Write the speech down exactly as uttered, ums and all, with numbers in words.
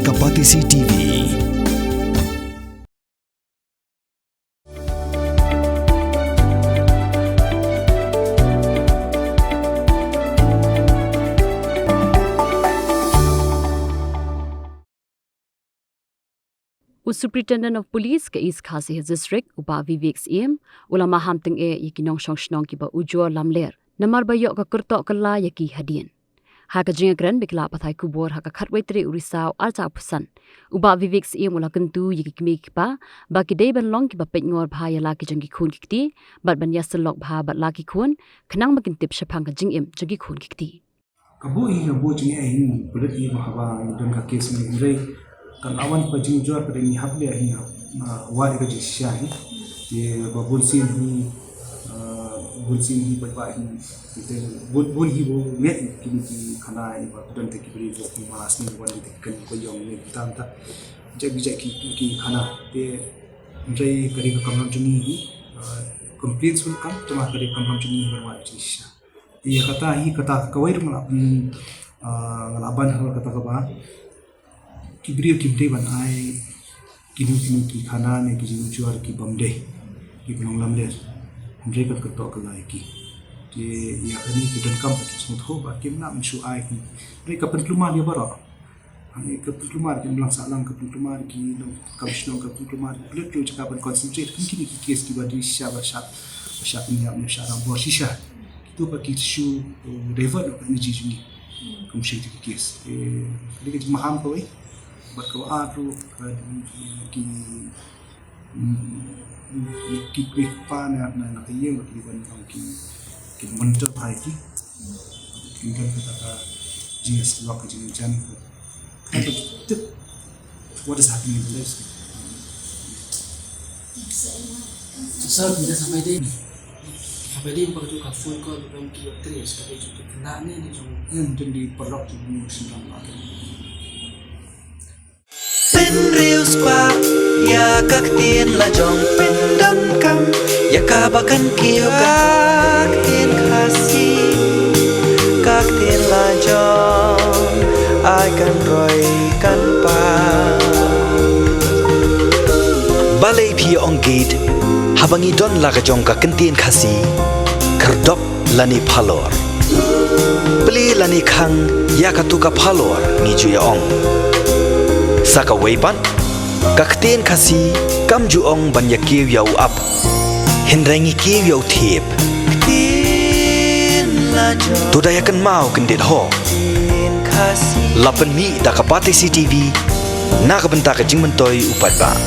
Ka Batesi T V. U Superintendent of Police ka East Khasi Hills District, u Bah Vivek Syiem, u la maham tyngeh ïa ki nongshong shnong kiba ujor lamler namar ba ïoh ka kyrtoh kylla ïa ki hadien. Ha ka jingïakren bad ki lad pathai khubor ha ka khatwei tarik u Risaw arhajar arphew san, u Bah Vivek Syiem u la kyntu ïa ki kmie ki kpa ba ki dei ban long kiba peitngor bha ïa la ki jong ki khun ki kti bad ban ïasyllok bha bad la ki khun, khnang ba kin tip shaphang ka jingim jong ki khun ki kti. Ka buh hi, ka buh jingeh hi, pulit hi ba haba ngi don ka case ngi, hynrei ka la wan ka jingujor ka dei ngi hap leh hi, ah, wad ïa ka jingshisha hi. Te ba bun sien hi, ah, bun sien hi ba, ba hi, te bun, bun hi ba met kine ki khana hi ba don te ki briew ba ki ma sni wan te kan ko ïong ne tam ta. Jait jait ki, ki, ki khana te, hynrei ka dei ka kamram jong ngi hi, ah, complaints hynrei kam, te ma ka dei ka kamram jong ngi hi ban wad ïa ka jingshisha. Ïa kata hi, kata kawei ruh nga lah, mm, ah, nga lah ban ha kata kaba ki briew kim dei ban ai kino kino ki khana ne ki jingujor ki bym dei, ki ba long lamler. Hynrei kan kyrtoh kylla ïa ki. Te ïa kane ki donkam ba ki sngewthuh ba kim lah ban shu ai ki. Hynrei ka pynkulmar ïa baroh. Hangne ka pynkulmar ki nonglang sahlang, ka pynkulmar ki nongkam shnong, ka pynkulmar ki pulit ruh jaka ban concentrate kum kine ki case kiba dei shisha ba shah, ba shah pynïap ne shah rangbor shisha. Kito ba ki shu, eh, divert noh ka energy jong ngi kum shisha ki case. Eh, ka dei ka jingmaham kawei. Bad kaba ar ruh ka dei ki ki, ki, ki pa na, na, na ka ïing, ki ban, ki, ki monitor bha ïa ki. Ki don kata ka jingïasyllok, ka jingïajan. Ka ba tip what is happening in the lives. Sir, kita sampai dei. Sampai dei ba ka phone call ba ki ïoh trace, ka dei jong ki khynnah ne, dei jong, eh, dei jong ki paralok jong u shyndang ba ka. Pynriewspah ïa ka ktien la jong, pyndonkam ïa kaba kan kiew ka ktien Khasi, ka ktien la jong, ai kan roi kan pang. Balei phi ong gate, haba ngi don la ka jong ka ktien Khasi, khyrdop lane phalor. Plie lane khang ïa katu ka phalor ngi ju ïa ong. Sa kawei pat, ka ktien Khasi kam ju ong ban ïa kiew ïa u ap, hynrei ngi kiew ïa u thiep. To da ïa kynmaw kyndit ho. La pynmih da ka Batesi T V na ka bynta ka jingmyntoi u paidbah.